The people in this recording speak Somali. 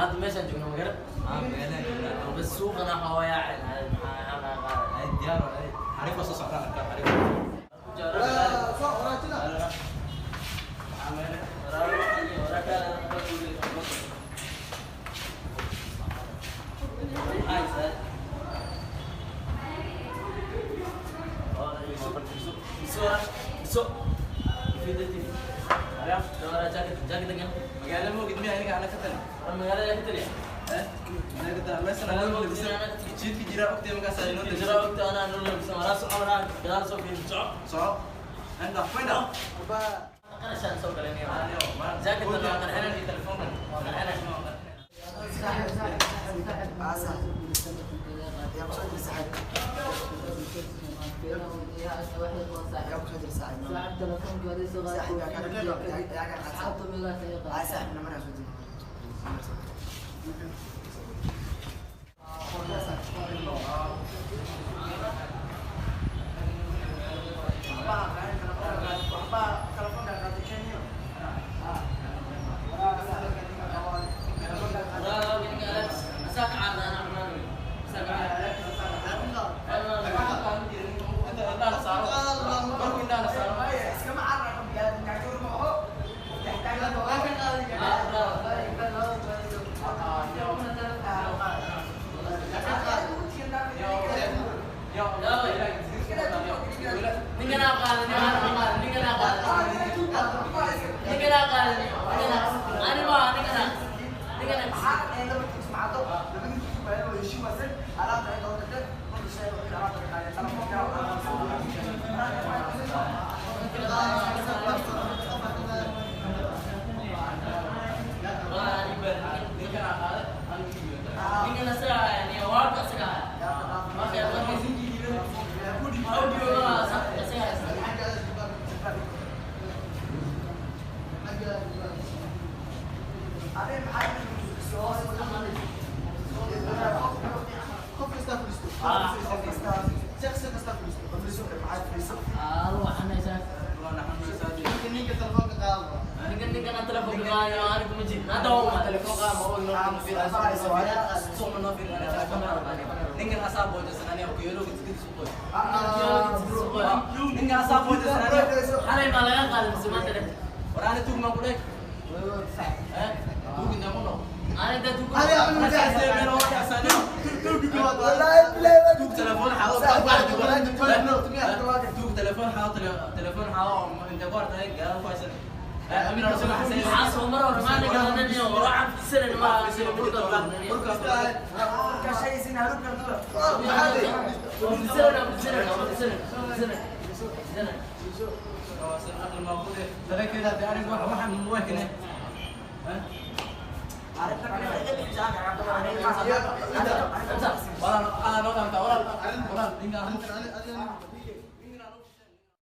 هذا ماشي جبنا مقرب بس سوق انا حوايا هاي الديار حريف وصوص على حريف Hadda waa Ninkan asaa boojasanaanaya okiyalo gidgid suqoy. Ninkan asaa boojasanaanaya. Xalay maa laga qaaday mise maanta dhex? War ani tuug maan ku dheh. Tuug intaa ku noq. Ani intaa tuug ku Tuug telefoon xaado, tuug telefoon xaado, telefoon xaado inta ku hartay gaala ku haysan. Amin rasul xasan. Maxaa soo mar hore maanta garananayo war waxaan fikirsanayn ma fikirsanayn. Waxaan